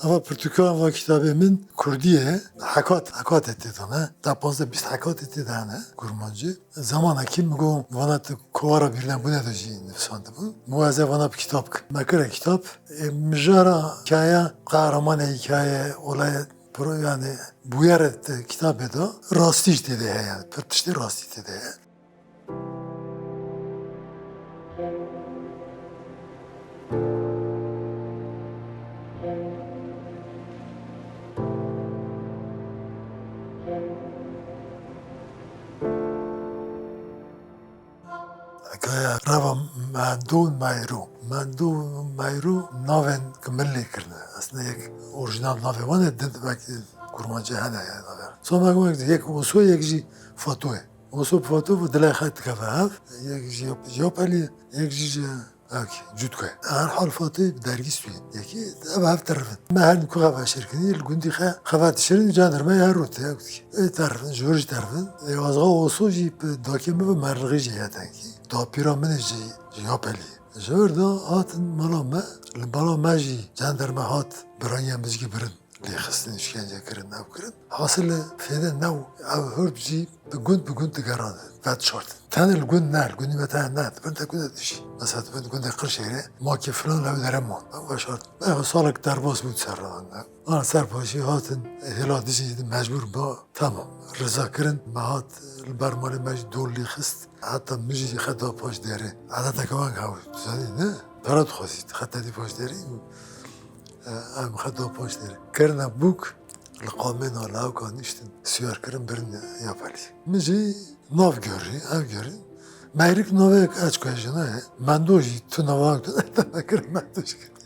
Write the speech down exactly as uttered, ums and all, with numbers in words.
Ava pirtûka va kitabê min kurdî ye. Hekat, hekatê tê de ne. Da pazdeh bîst hekatê tê de hene kurmancî. Zamanekî min got, vana tu kovara bîrnebûne de jî nivîsandibû. Min got, ez ê vana bi kitab kim. Me kire kitab. E, mijara hikaye, qehremanê hikaye, olay, pro-, yani bûyerê te kitabê de rastî jî tê de heye, yani pir tiştê rastî tê de heye. Hikaye reva Mendo û Meyro. Mendo û Meyro navên ki min lê kirine. Aslında yek orijinal navê wan e, din belkî kurmancî hene yani navê. Sonra yek Oso, yek jî Fato ye. Oso bi Fato bi dilê xwe dikeve hev, yek jî Yap-, Yapelî, yek jî ji, ok, Cutko ye. Her hal Fato bi dergî stûyê. Yekî ev hev terifin. Me her ku xwe veşêrkirin, li gundî xe, xeve dişirin, jandarma her rû te, ok dikî. Ê terifin, ji wir jî terifin. Ê azga Oso jî bi dakê min ve merlixî jî heye dengî. Dapîra min ê ji, ji Yapelî. Ji wir de hatin mala me, li mala me jî jandarma hat, biraniya min jî birin. Lêxistin, îşkence kirin, ew kirin. Hasilê fêde new, ew hurd jî bi gund bi gund digerandin, vedişartin. Tenê li gund ne, li gundî me tenê ne, di bin te gundê dijî. Mesela di bin gundê Qirşêrê, makê filan lew dere man. Ew veşartin. Ew salek derbas bû ser ran. Ana ser paşî hatin, hêla dijî di mecbûr ba, tamam. Riza kirin, me hat li ber malê me jî dol lêxist. Heta min jî xwe da paş derê. Edeteke wan hew, tu zanî ne? Para dixwazî, xwe te dî paş derê. Em xwe da paş derê. Kirine bûk, li qamêna lawika niştin, siyar kirin, birin Yapelî. Min jî nav görî, ev görî. Meyrik navê eçko jina ye. Mendo jî tu nava tu ne kirin, Mendo jî kirin.